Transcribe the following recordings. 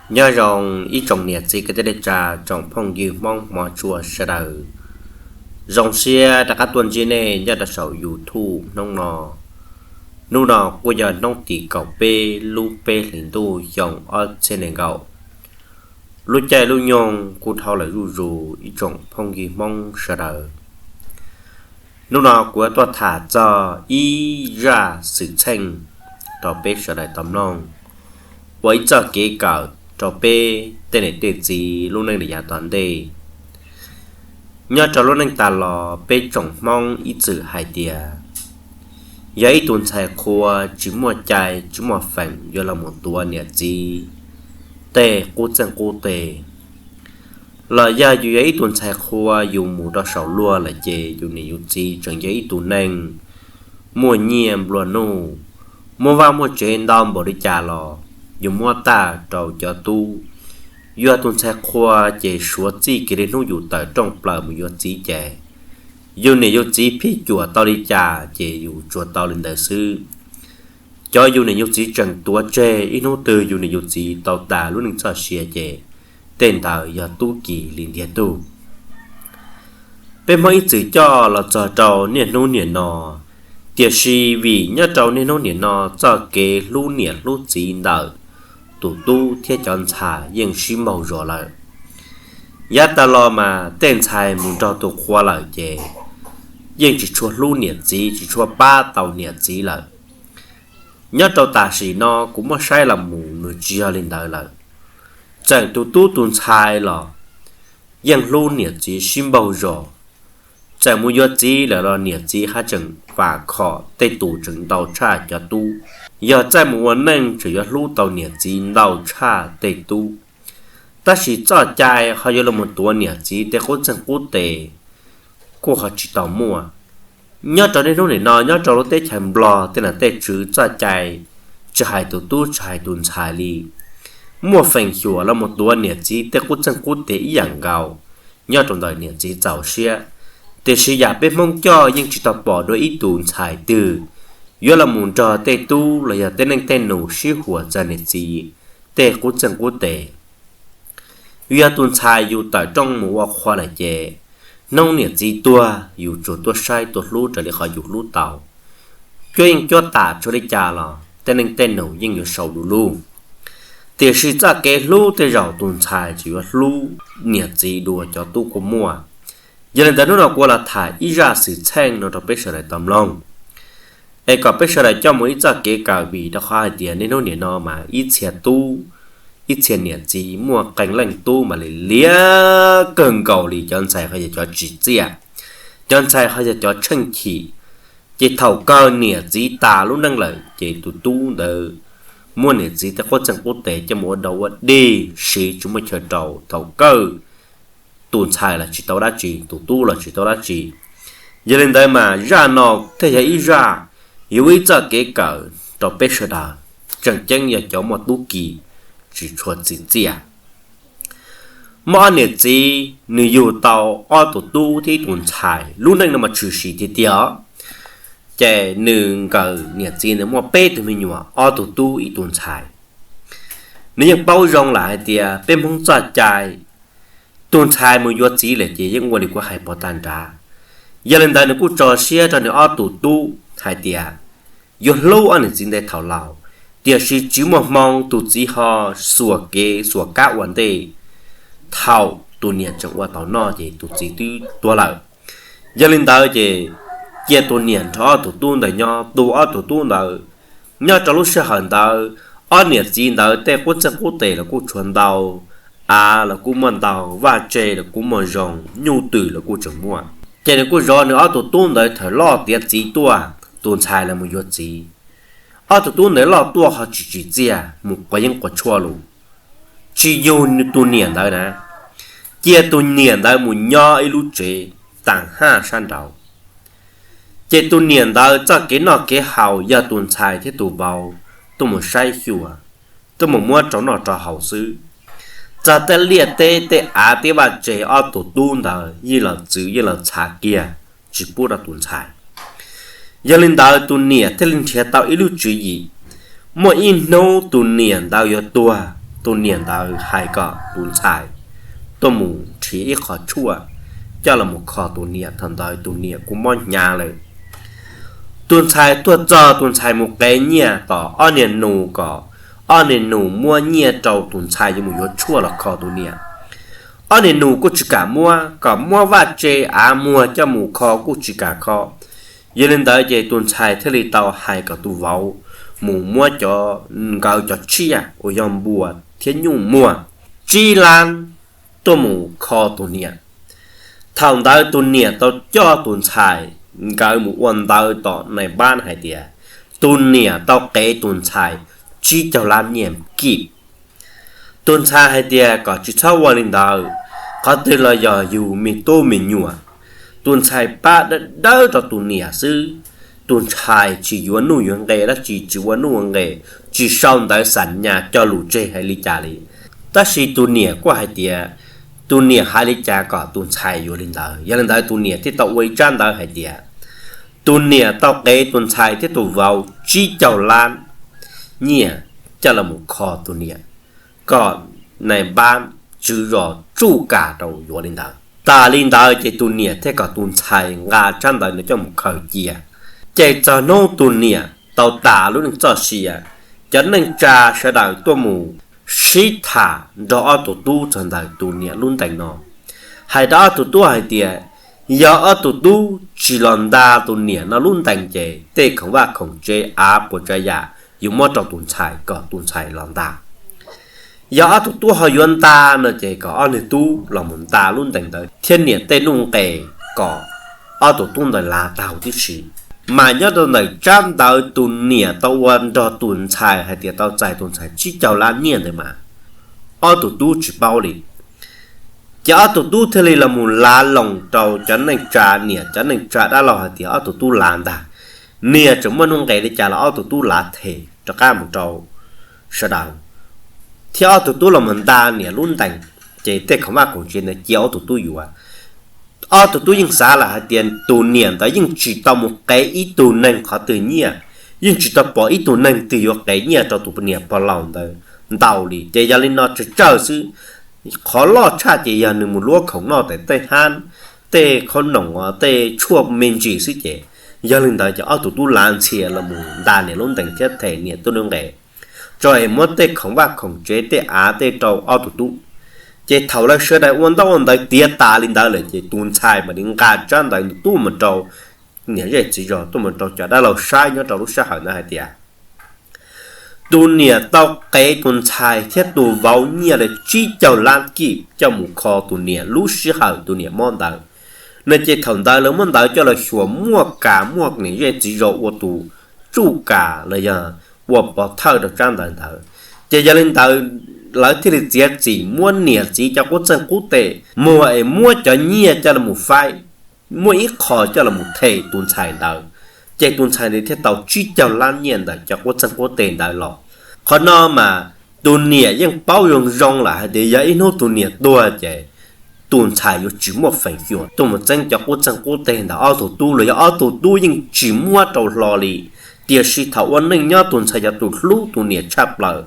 Nyob zoo ib tsoom niam txiv kwv tij neej tsa, tsoom phooj ywg Hmoob hmov tshua sawv daws. Zoo siab rov qab tuaj ntsib nej nyob rau saum YouTube hnub no. Hnub no kuj yog hnub tim kaum peb lub peb hlis ntuj xyoo ob txhiab nees nkaum. Lub caij lub nyoog kuj dhau lawm zuj zus ib tsoom phooj ywg Hmoob sawv daws. Hnub no kuv yuav tuaj tham txog ib zaj xwm txheej rau peb sawv daws tau mloog, ua ib txoj kev kawm rau peb tej niam tej txiv lub neej yav tom ntej. Nyob rau lub neej tas los peb tsoom Hmoob ib txwm hais tias, yog ib tug ntxhais qhua tsis muaj cai tsis muaj feem yuav los mus tuav niam txiv tej qub txeej qub teg, los yog yus yog ib tug ntxhais qhua yus mus rau saum luag lawm ces yus niam yus txiv tseem yog ib tug neeg muaj nyiaj nplua nuj, muaj vaj muaj tsev ntau npaum li cas los yus muab tag rau cov tub. Yog tus ntxhais qhua ces suav txij kiag li hnub yus tawm rooj plaws mus yuav txiv ces yus niam yus txiv phij cuam tau li cas ces yus tsuas tau li ntawd xwb. Cov yus niam yus txiv tseem tuav tseg ib hnub twg yus niam yus txiv tau tas lub neej txoj sia ces tej ntawd yog tub kis li ntiag tug. Peb Hmoob ib txwm coj los txog rau niaj hnub niam no, tiam sis vim nyob rau niaj hnub niam no txoj kev hlub niam hlub txiv ntawm tus tub thiab cov ntxhais yeej sib npaug zos lawm. Yav tas los mas tej ntxhais mus nrog tus qhua lawm ces yeej tsis tshua hlub niam txiv, tsis tshua pab tau niam txiv lawm. Nyob rau tam sim no kuv muab saib los mus nws tsis yog li ntawd lawm. Txawm tus tub tus ntxhais los yeej hlub niam txiv sib npaug zos. Txawm mus yuav txiv lawm los niam txiv haj tseem vam khom tej tus tseem ntau tshaj cov tub. Yog txawm mus ua neej tseem yuav hlub tau niam txiv ntau tshaj tej tub. Tab sis txoj cai ho yuav los mus tuav niam txiv tej qub txeeg qub tes kuj ho tsis tau muaj. Nyob rau niaj hnub nim no nyob rau lub teb chaws Nplog tej nam tej tswv txoj cai tsis hais tus tub tsis hais tus ntxhais li, muaj feem xyuam los mus tuav niam txiv tej qub txeeg qub tes ib yam nkaus nyob rau ntawm niam txiv txaus siab. Tiam sis yam peb Hmoob coj yeej tsis tau pom dua ib tus ntxhais twg yuav los mus nrog tej tub los yog tej neej tej nus sib huas txog niam txiv tej qub txeeg qub tes. Yog tus ntxhais yus tawm rooj mus ua qhua lawm ces hnub niam txiv tuag yus tsuas tuaj saib tuaj hlub raws li qhov yus hlub tau. Cuab yeej cuab tam tsuav li cas los tej neej tej nus yeej yuav sau du lug. Tiam sis txoj kev hlub tej zaum tus ntxhais tseem yuav hlub niam txiv dua cov tub kuj muaj. Yog li ntawd hnub no kuv los tham ib zaj xwm txheej no rau peb sawv daws tau mloog, es kom peb sawv daws coj mus ib txoj kev kawm vim rau qhov hais tias niaj hnub nim no mas ib txhia tub, ib txhia niam txiv muaj qee leej tub mas li liab kawg nkaus li cov ntxhais ho yog cov tsim txiaj, cov ntxhais ho yog cov tsheej chim. Ces thaum kawg niam txiv tas lub neej lawm ces tus tub ntawd muab niam txiv tej qub txeeg qub tes coj mus ua dog ua dig siv tsis muaj chaw rau, thaum kawg tus ntxhais los tsis tau dab tsi, tus tub los tsis tau dab tsi. Yog li ntawd mas zaj no thiaj yog ib zaj yuav ua ib txoj kev kawm rau peb sawv daws, tseem ceeb yog cov muaj tub kis tsis tshua tsim txiaj. Muaj ob niam txiv nws yug tau ob tug tub thiab ib tus ntxhais, lub neej no mas tshwm sim tiag tiag os. Ces nws nkawd niam txiv ntawd muaj peb tug me nyuam, ob tug tub ib tus ntxhais. Nws yeej paub zoo lawm hais tias peb Hmoob txoj cai, tus ntxhais mus yuav txiv lawm ces yeej ua li kuv hais pov tag nrad. Yog li ntawd nws kuj tso siab rau nws ob tus tub hais tias yuav hlub ob niam txiv ntawd thaum laus, tiam sis tsis muaj hmoo tus txiv ho xuas kev xuas kab ua ntej. Thaum tus niam tseem ua taus noj ces tus txiv twb tuag lawm. Yog li ntawd ces cia tus niam nrog ob tug tub ntawd nyob, tu ob tug tub ntawd. Nyob rau lub sij hawm ntawd ob niam txiv ntawd tej qub txeeg qub tes los kuj tshuav ntau, av los kuj muaj ntau, vaj tse los kuj muaj zoo, nyuj twm los kuj tseem muaj. Ces nws kuj zov nws ob tug tub ntawd thaum loj tiav txiv tuaj, tus ntxhais los mus yuav txiv. Ob tug tub ntawd loj tuaj ho tsis tsim txiaj, mus quav yeeb quav tshuaj lus, tsis yug tus niam ntawd na, cia tus niam ntawd mus nyob ib lub tsev taag haj sab nraud. Ces tus niam ntawd txoj kev noj kev haus yog tus ntxhais thiab tus vauv tuaj mus saib xyuas, tuaj mus muab rau noj rau haus xwb. Txog tej liaj teb tej av teb vaj tse ob tug tub ntawd yeej los txwv yeej los txhav kiag, tsis pub rau tus ntxhais. Yog li ntawd tus niam thiaj li nrhiav tau ib lub tswv yim. Muaj ib hnub tus niam ntawd yuav tuag, tus niam ntawd hais kom tus ntxhais tuaj mus nrhiav ib qho tshuaj coj los mus kho tus niam. Thaum ntawd tus niam kuj mob hnyav lawm. Tus ntxhais tuaj txog, tus ntxhais mus qev nyiaj tom ob niag nus kom ob niag nus muab nyiaj rau tus ntxhais yuav mus yuav tshuaj los kho tus niam. Ob niag nus kuj tsis kam muab, kom muab vaj tse av muag coj mus kho kuj tsis kam kho. Yog li ntawd ces tus ntxhais thiaj li tau hais kom tus vauv mus muab cov, nkawd cov tsiaj uas yog npua thiab nyuj muag tsib lab tuaj mus kho tus niam. Thaum ntawd tus niam tau coj tus ntxhais nkawd mus ua ntawv tom nais npab hais tias tus niam tau qev tus ntxhais tsib caug lab nyiaj kij. Tus ntxhais hais tias kom tsis txhob ua li ntawd, qhov twg los yog yus me tub me nyuam. Tus ntxhais pab dawb dawb rau tus niam xwb, tus ntxhais tsis yuav nuj yuav nqe dab tsi, tsis ua nuj ua nqe, tsis sau ntawv xam nyas cog lus tseg hais li cas li. Tab sis tus niam kuj hais tias tus niam hais li cas kom tus ntxhais yuav li ntawd. Yog li ntawd tus niam thiaj tau ua ib tsab ntawv hais tias tus niam tau qev tus ntxhais thiab tus vauv tsib caug lab nyiaj coj los mus kho tus niam, kom nais npab tswv zos tsuj kam rau yuav li ntawd. Tas li ntawd ces tus niam thiaj kom tus ntxhais nqa tsab ntawv no coj mus khaws cia. Ces txog hnub tus niam tau tas lub neej txoj sia, cov neej tsa sawv daws tuaj mus sib tham nrog ob tug tub txog ntawm tus niam lub ntees no, hais rau ob tug tub hais tias yog ob tug tub tsis los nta tus niam no lub ntees ces tej khoom vaj khoom tsev av puas tsav yam yuav muab rau tus ntxhais kom tus ntxhais los nta. Yog ob tug tub ho yuav nta no ces kom ob niag tub los mus nta lub ntees ntawd thiab niam tej nuj nqes kom ob tug tub ntawd lav tau tib si. Mas nyob rau ntawm tsab ntawv tus niam tau ua nrog tus ntxhais hais tias tau txais tus ntxhais tsib caug lab nyiaj ntawd mas ob tug tub tsis paub li. Ces ob tug tub thiaj li los mus lav loos rau cov neej tsa, niam cov neej tsa dab laug hais tias ob tug tub lav ntag, niag tseem muaj nuj nqes li cas los ob tug tub lav them rov qab mus rau sawv daws, thiab ob tug tub los mus nta niam lub ntees, ces tej khoom vaj khoom tsev ntawd cia ob tug tub yuav. Ob tug tub yeej xav lawm hais tias tus niam ntawd yeej tsis tau mus qev ib tug neeg qhov twg nyiaj, yeej tsis tau pom ib tug neeg twg yuav qev nyiaj rau tus niam pog laus ntawd ntau li. Ces yog li no tsawg tsawg xwb, qhov loj tshaj ces yog nws mus luab khoom noj tej hab, tej khaub noom, tej tshuaj me ntsis xwb ces. Yog li ntawd ces ob tug tub lav ntxhias los mus nta niam lub ntees thiab them niam tej nuj nqes, tso es muab tej khoom vaj khoom tsev tej av tej rau ob tug tub. Ces thaum lawv sawv daws ua ntaub ua ntawv tiav tas li ntawd lawm ces tus ntxhais mam li nqa tsab ntawv tuaj mus rau niam zej txiv zos, tuaj mus rau cov dab laug saib nyob rau lub sij hawm ntawd hais tias tus niam tau qev tus ntxhais thiab tus vauv nyiaj li tsib caug lab kij coj mus kho tus niam lub sij hawm tus niam mob ntawd. No ces thaum ntawd lawv muab ntawv coj los xyuas muaj kas muaj niam zej txiv zos ua tus tsuj kas los yog ua pov thawj rau tsab ntawv ntawd. Ces yog li ntawd lawv thiaj li txiav txim muab niam txiv cov qub txeeg qub teg muag es muab cov nyiaj coj los faib, muab ib qho coj los them tus ntxhais ntawd. Ces tus ntxhais ntawd thiaj tau tsib caug lab nyiaj ntawm cov qub txeeg qub teg ntawd los. Qhov no mas tus niam yeej paub zoo zoo lawm hais tias yog ib hnub tus niam tuag ces tus ntxhais yuav tsis muaj feem xyuam tuaj mus txeeb cov qub txeeg qub teg ntawm ob tug tub los yog ob tug tub yeej tsis muab rau hlo li. Tiam sis thaum ua neej nyob tus ntxhais yog tus hlub tus niam tshaj plaws,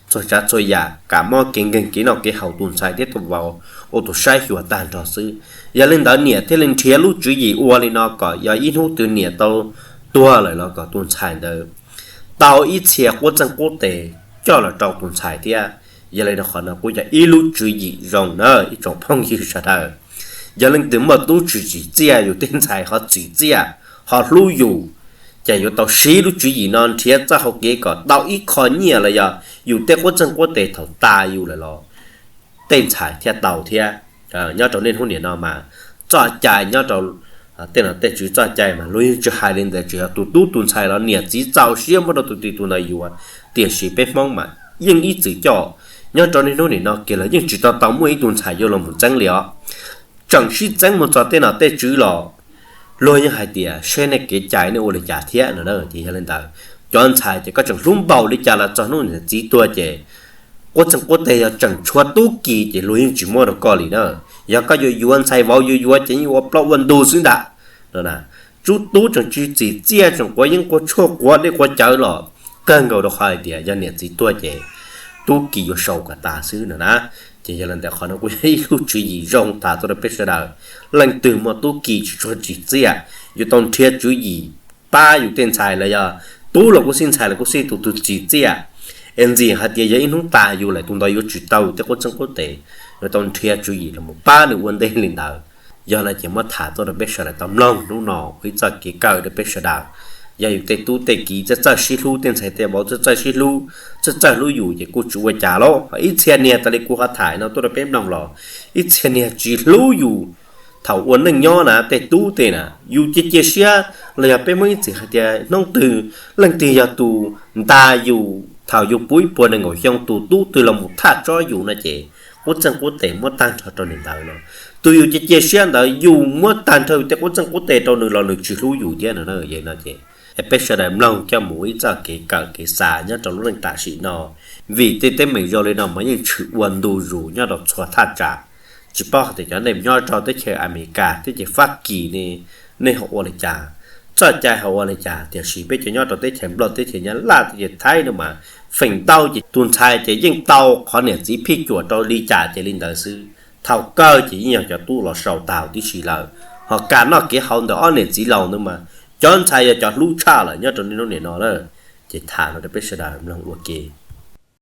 txhua tsav txhua yam kam mob kev nkeeg kev noj kev haus tus ntxhais thiab tus vauv ua tus saib xyuas tag nrho xwb. Yog li ntawd niam thiaj li nrhiav lub tswv yim ua li no kom yog ib hnub twg niam tau tuag lawm los kom tus ntxhais ntawd tau ib txhia qub txeeg qub teg coj los rau tus ntxhais thiab. Yog li no qhov no kuj yog ib lub tswv yim zoo na ib tsoom phooj ywg sawv daws. Yog leej twg muaj tub tsis txim txiaj yus tej ntxhais ho txim txiaj ho hlub yus, ces yuav tau siv lub tswv yim no nrhiav txoj hau kev kom tau ib qho nyiaj los yog yus tej qub txeeg qub teg thaum tas yus lawm los tej ntxhais thiaj tau thiab. Nyob rau niaj hnub nim no mas txoj cai nyob rau tej nom tej tswv txoj cai mas luag yeej tsis hais li ntawd, tsuas yog tus tub tus ntxhais los niam txiv txaus siab muab rau tus twg tus ntawd yuav. Tiam sis peb Hmoob mas yeej ib txwm coj nyob rau niaj hnub nim no kiag los yeej tsis tau tau muaj ib tug ntxhais yuav los mus txeeb li os. Tseem sib txeeb mus txog tej nom tej tswv los luag yeej hais tias seb nej kev cai nej ua li cas thiab no na. Ces yog li ntawd, cov ntxhais ces koj tseem hlub npaum li cas los txog hnub niam txiv tuag ces qub txeeg qub teg yog tseem tshuav tub ki ces luag yeej tsis muab rau koj li na. Yog koj yuav yuav ntxhais vauv yuav yuav ces yeej ua plaub ua ntug xwb ntag no. Tsub tub tseem tsis txim txiaj tseem quav yeeb quav tshuaj quav dej quav cawv los kawg nkaus rau qhov hais tias yog niam txiv tuag ces tub ki yuav sau kom tas xwb no na. Ces yog li ntawd qhov no kuj yog ib lub tswv yim zoo tham tuaj rau peb sawv daws. Leej twg muaj tub ki tsis tshua tsim txiaj, yuav tau nrhiav tswv yim pab yus tej ntxhais los yog tub los kuj xij, ntxhais los kuj xij, tus twg tsim txiaj es ntxim hais tias yog ib hnub tas yus lawm tus ntawd yuav tsis tau tej qub txeeg qub tes, yuav tau nrhiav tswv yim los mus pab nws ua ntej li ntawd. Yog no ces muab tham tuaj rau peb sawv daws tau mloog hnub no ua ib txoj kev kawm rau peb sawv daws. Yog yus tej tub tej ki txawj txawj sib hlub, tej ntxhais tej vauv txawj txawj sib hlub, txawj txawj hlub yus ces kuj tsis ua cas lauj. Ib txhia niag tas li kuv ho tham no tuaj rau peb mloog los ib txhia niag tsis hlub yus. Thaum ua neej nyob na tej tub tej na yus cia cia siab los yog peb muab ib txwm hais tias hnub twg leej twg yog tus ntas yus thaum yus puv ib puas nees nkaum xyoo, tus tub twg los mus thaj tsob yus no ces qub txeeg qub tes muab tag nrho rau niag ntawd no. Tus yus cia cia siab ntawd yus muab tag nrho tej qub txeeg qub tes rau nws los nws tsis hlub yus thiab no na. Yog no ces peb sawv daws mloog coj mus ua ib txoj kev kawm kev xav nyob rau lub neej tam sim no, vim tej teeb meem zoo li no mas yeej tshwm ua ntu zus nyob rau txhua thaj tsam. Tsis paub hais tias cov nej nyob rau teb chaws Amelikas, teb chaws Fab Kis ne, nej ho ua li cas, txoj cai ho ua li cas, tiam sis peb cov nyob rau teb chaws Nplog, teb chaws Nyab Laj, teb chaws Thaib no mas feem ntau ces tus ntxhais ces yeej tau qhov niam txiv phij cuam rau li cas ces li ntawd xwb. Thaum kawg ces yeej yog cov tub los sau tag huv tib si lawm, ho kam noj kev haus ntawm ob niam txiv laus ntawd mas cov ntxhais yog cov hlub tshaj lawm nyob rau niaj hnub nim no lawm. Ces tham no rau peb sawv daws mloog ua ke.